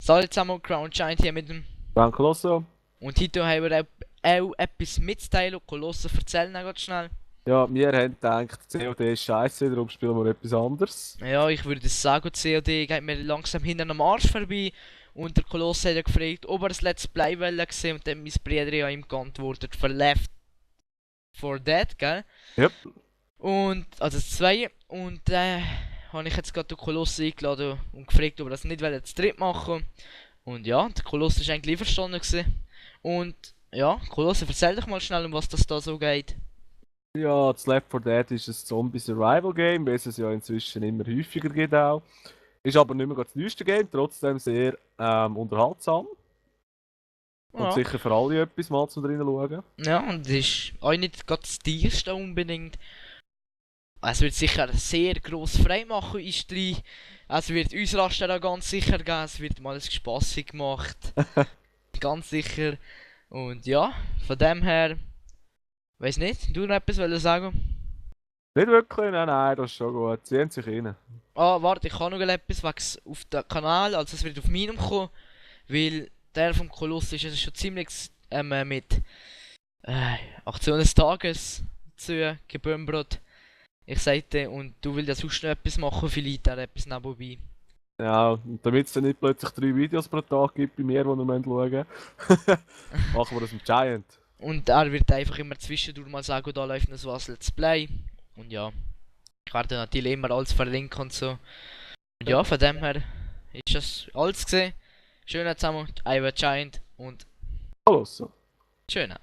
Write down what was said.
Salut zusammen, Crown Giant hier mit dem. Danke, Colosso. Und heute haben wir auch etwas mitzuteilen. Kolosse, erzähl noch ganz schnell. Ja, wir haben gedacht, COD ist scheiße, darum spielen wir etwas anderes. Ja, ich würde sagen, COD geht mir langsam hinten am Arsch vorbei. Und der Koloss hat ja gefragt, ob er ein Let's Play gesehen und dann hat mein Bruder ja ihm geantwortet für Left 4 Dead, gell? Yep. Und, also das 2. Und habe ich jetzt gerade den Koloss eingeladen und gefragt, ob er das nicht zu dritt machen. Und ja, der Koloss ist eigentlich einverstanden gewesen. Und ja, Koloss, erzähl doch mal schnell, um was das da so geht. Ja, das Left 4 Dead ist ein Zombie-Survival-Game, wie es ja inzwischen immer häufiger gibt auch. Ist aber nicht mehr das neueste Game, trotzdem sehr unterhaltsam. Und Ja, sicher für alle etwas mal zum drinnen schauen. ja, und das ist auch nicht gerade das teuerste unbedingt. Es wird sicher sehr gross freimachen ist drin. Es wird uns Raster auch ganz sicher geben. Es wird mal ein Spassig gemacht. Ganz sicher. Und ja, von dem her. Weiß nicht, du noch etwas wollen sagen? Nicht wirklich, nein, das ist schon gut. Ziehen sich rein. Ah, warte, ich habe noch etwas wegen auf dem Kanal. Also es wird auf meinem kommen. Weil der vom Koloss ist schon ziemlich mit Aktion des Tages zu gebümbert. Ich sagte, und du willst ja sonst noch etwas machen, vielleicht auch etwas nebenbei. Ja, und damit es dann nicht plötzlich 3 Videos pro Tag gibt bei mir, die wir schauen müssen, machen wir das mit Giant. Und er wird einfach immer zwischendurch mal sagen, da läuft noch was Let's Play. Und ja, ich werde natürlich immer alles verlinken und so. Und ja, von dem her ist das alles gesehen. Schönen zusammen, Ivan Giant und Colosso. schönen.